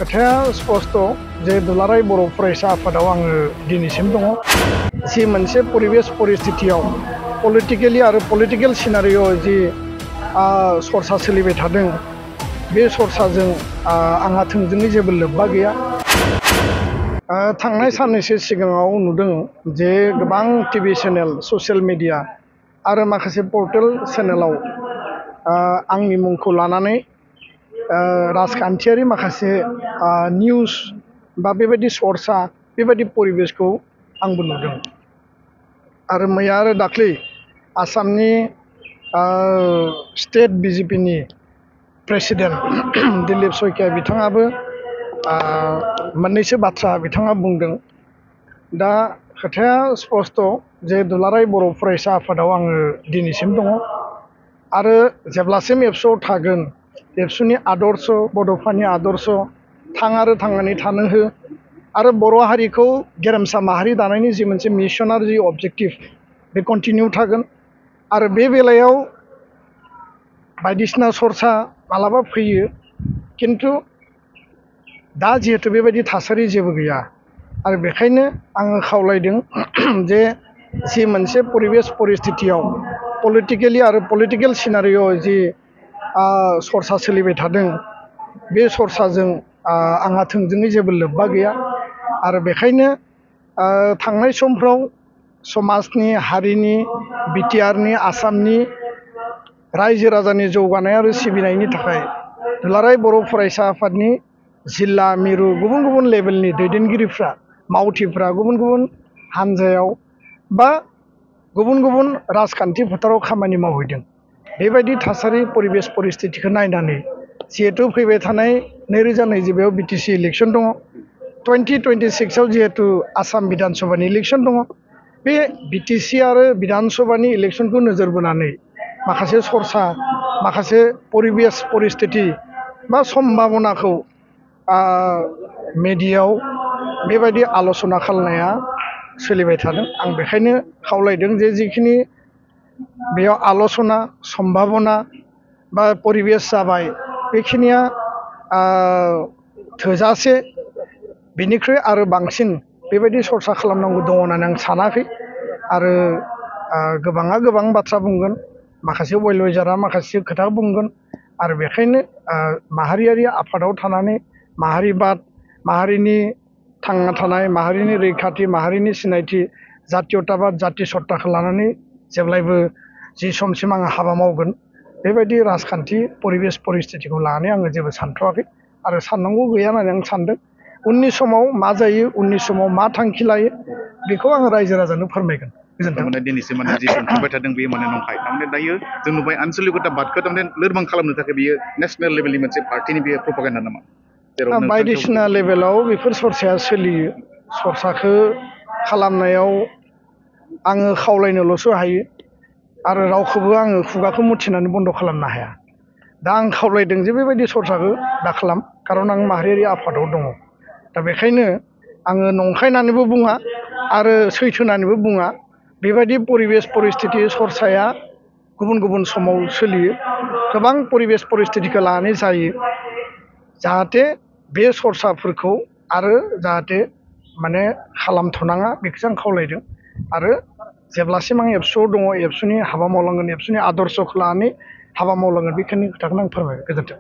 खोथाया स्पष्ट जे दुलाराय बर' फरायसा आफादाव आङो दिनैसिम दङ जि मोनसे परिबेस परिस्थितियाव पलिटिकेलि आरो पलिटिकेल सिनारिअ जि सरसा सोलिबाय थादों बे सरसाजों आंहा थोंजोङै जेबो लोब्बा गैया। थांनाय साननैसो सिगाङाव नुदों जे गोबां टिभि चेनेल ससियेल मिडिया आरो माखासे पर्टेल चेनेलाव आंनि मुंखौ लानानै राजखान्थियारि माखासे निउस बा बेबायदि सरसा बेबायदि परिबेसखौ आंबो नुदों। आरो मैया आरो दाख्लै आसामनि स्टेट बिजेपिनि प्रेसिडेन्ट दिलीप शइकिया बिथाङाबो मोननैसो बाथ्रा बिथाङा बुंदों। दा खोथाया स्पष्ट जे दुलाराय बर' फरायसा आफादाव आङो दिनैसिम दङ आरो जेब्लासिम एबसुआव थागोन एबसुनि आदर्श बड'फानि आदर्श थां आरो थांनानै थानो हो आरो बर' हारिखौ गेरेमसा माहारि दानायनि जि मोनसे मिशन आरो जि अबजेक्टिभ बे कन्टिनिउ थागोन। आरो बे बेलायाव बायदिसिना सरसा मालाबा फैयो किन्तु दा जिहेतु बेबायदि थासारि जेबो गैया आरो बेखायनो आङो खावलायदों जे जि मोनसे परिबेस परिस्थितियाव पलिटिकेलि आरो पलिटिकेल सिनारिअ जि सरसा सोलिबाय थादों बे सरसाजों आंहा थोंजोङै जेबो लोब्बा गैया। आरो बेखायनो थांनाय समफ्राव समाजनि हारिनि बिटिआरनि आसामनि रायजो राजानि जौगानाय आरो सिबिनायनि थाखाय दुलाराय बर' फरायसा आफादनि जिल्ला मिरु गुबुन गुबुन लेभेलनि दैदेनगिरिफ्रा मावथिफ्रा गुबुन गुबुन हानजायाव बा गुबुन गुबुन राजखान्थि फोथाराव खामानि मावहैदों। बेबायदि थासारि परिबेस परिस्थितिखौ नायनानै जिहेतु फैबाय थानाय 2020 बिटिसि इलेक्सन दङ 2026आव जिहेतु आसाम बिधान सभानि इलेक्सन दङ बे बिटिसि आरो बिधान सभानि इलेक्सनखौ नोजोर बोनानै माखासे सरसा माखासे परिबेस परिस्थिति बा सम्भावनाखौ मेडियायाव बेबायदि आल'सना खालामनाया सोलिबाय थादों। आं बेखायनो खावलायदों जे जिखिनि बेयाव आल'सना सम्भाबना बा परिबेस जाबाय बेखिनिया थोजासे बेनिख्रुइ आरो बांसिन बेबायदि सरसा खालामनांगौ दङ होननानै आं सानाखै। आरो गोबाङा गोबां बाथ्रा बुंगोन माखासे वेलविजारा माखासे खोथा बुंगोन आरो बेखायनो माहारियारि आफादाव थानानै माहारिबाद माहारिनि थांना थानाय माहारिनि रैखाथि माहारिनि सिनायथि जातीयताबाद जाति सत्ताखौ लानानै जेब्लायबो जि समसिम आङो हाबा मावगोन बेबायदि राजखान्थि परिबेस परिस्थितिखौ लानानै आङो जेबो सानथ'वाखै आरो साननांगौ गैया होननानै आं सानदों। उननि समाव मा जायो उननि समाव मा थांखि लायो बेखौ आङो रायजो राजानो फोरमायगोन। गोजोन्थों। दिनैसिम जि सोंखांबाय थादों बेयो नंखाय थारमाने दायो जों नुबाय आनसलिकताबादखौ थारमाने लोरबां खालामनो थाखाय बियो नेसनेल लेभेलनि मोनसे पार्टिनि बेयो प्रपागान्डा नामा? बायदिसिना लेभेलाव बेफोर सरसाया सोलियो। सरसाखौ खालामनायाव आङो खावलायनोल'सो हायो आरो रावखौबो आङो खुगाखौ मुथिनानै बन्द' खालामनो हाया। दा आं खावलायदों जे बेबायदि सरसाखौ दा खालाम खारन आं माहारियारि आफादाव दङ। दा बेखायनो आङो नंखाय होननानैबो बुङा आरो सैथो होननानैबो बुङा। बेबायदि परिबेस परिस्थिति सरसाया गुबुन गुबुन समाव सोलियो गोबां परिबेस परिस्थितिखौ लानानै जायो जाहाथे बे सरसाफोरखौ आरो जाहाथे माने खालामथ'नाङा बेखौसो आं खावलायदों। आरो जेब्लासिम आं एबसुआव दङ एबसुनि हाबा मावलांगोन एबसुनि आदर्शखौ लानानै हाबा मावलांगोन बेखिनि खोथाखौनो आं फोरमायबाय। गोजोन्थों।